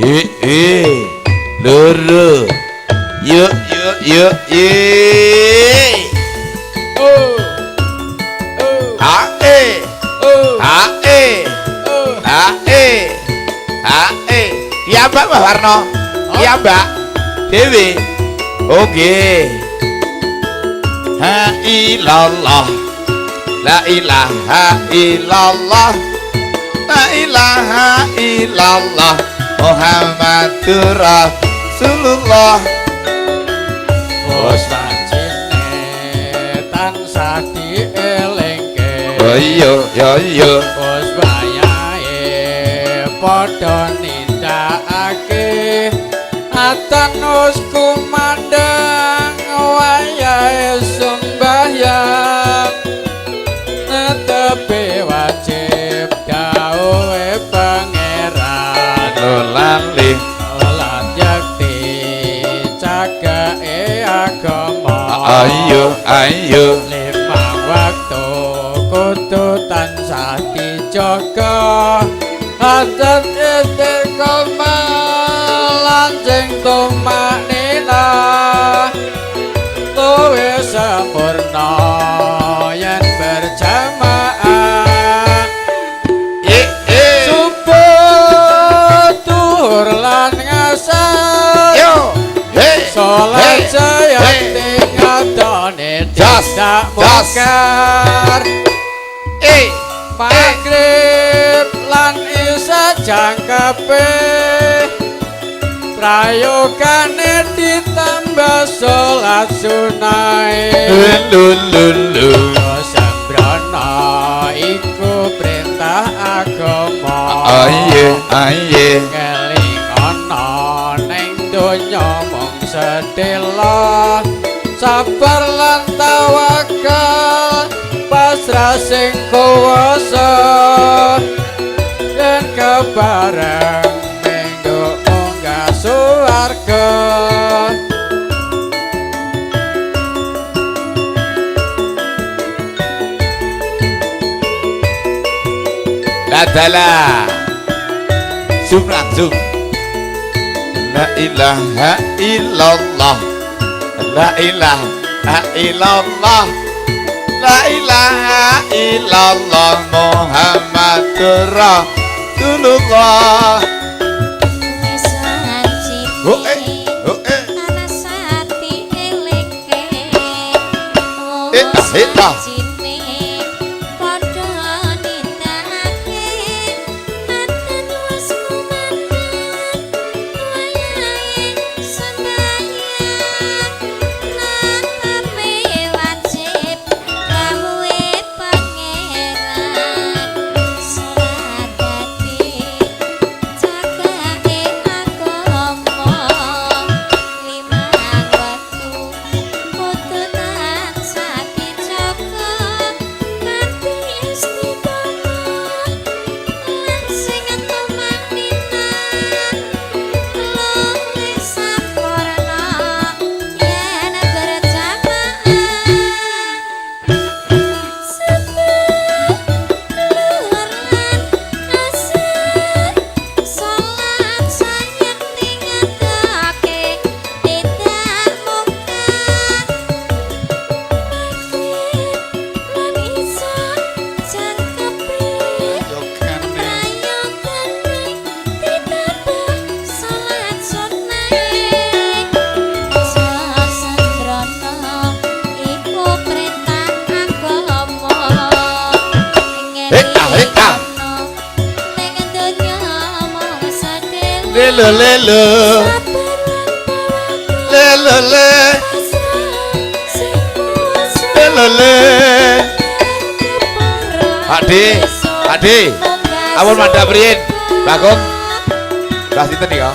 He loro. Yuk yuk yuk ye. Oh. Oh. A e Oh. A e Oh. A e A e. Ya Mbak Mbak Warno. Ya Mbak Dewi. Oke. Ha ilallah. La ilaha illallah. La ilaha illallah. Muhammadur Rasulullah. Wis wajine tansah dielingke. Oh iya, ya iya. Wis wayahe padha nindakake. Atan wis kumandhang wayahe sembahyang. Netepi wajib dawuhe Pangeran. Lali. Salat yakti cagake agama. Ayo, ayo. Limang waktu kudu tansah dijaga. Adat istiqomah lanjing tumaknina. Luwih sempurna yen berjamaah. Ye ye. Subuh tuhur lan ngasar. Yo. Hey. Salat Hey. sayakti ngadone Jos, tindak jos. mungkar. Eh. Maghrib lan isya jangkepe. Prayogane ditambah salat sunahe. Lu lu lu. Sembrono iku perintah agama. Aye, aye. Kelingono ning donya mung sedhela. Sabar lan tawakal pasrah sing kuwasa. Yen kebareng minggu munggah swarga. Ladala. Zoom langsung. La ilaha illallah. La ilaha illallah. La ilaha illallah Muhammadur Rasulullah. Oh eh, oh eh. Eh, ah, eh, ah. Lelo lelo. Lelo le. Lelo le. Ade, ade. Ampun mandhap riyin. Bagong. Mbah sinten nika?